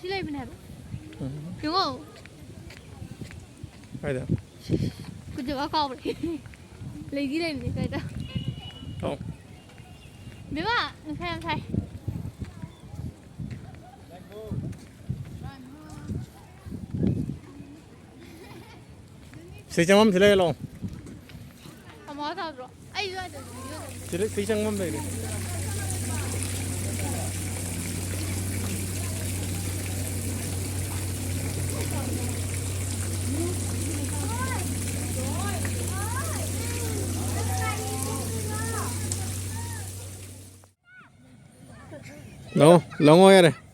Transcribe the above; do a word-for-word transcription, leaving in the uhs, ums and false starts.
ꯁꯤ ꯂꯩꯕꯅꯦ ꯍꯥꯏꯕ꯫ ꯎꯝ꯫ ꯌꯦꯡꯉꯣ꯫ ꯀꯥꯏꯗ? ꯀꯨꯖꯕ ꯀꯥꯎꯔꯦ꯫ ꯂꯩꯗꯤ ꯂꯩꯕꯅꯦ ꯀꯥꯏꯗ? ꯑꯧ꯫ ꯕꯦꯝꯃ, ꯅꯨꯡꯁꯥ ꯌꯥꯝ ꯁꯥꯏ꯫ ꯁꯤ ꯆꯪꯐꯝ ꯁꯤ ꯂꯩ ꯂꯥꯛꯑꯣ꯫ ꯑꯃ ꯇꯥꯗ꯭ꯔꯣ? ꯑꯩ ꯑꯗꯨꯋꯥꯏꯗ video ꯅꯝꯒꯦ꯫ ꯁꯤꯗ ꯁꯤ ꯆꯪꯐꯝ ꯂꯩꯔꯦ꯫ ꯂꯥꯛꯑꯣ, ꯂꯥꯛꯑꯣ ꯌꯥꯔꯦ꯫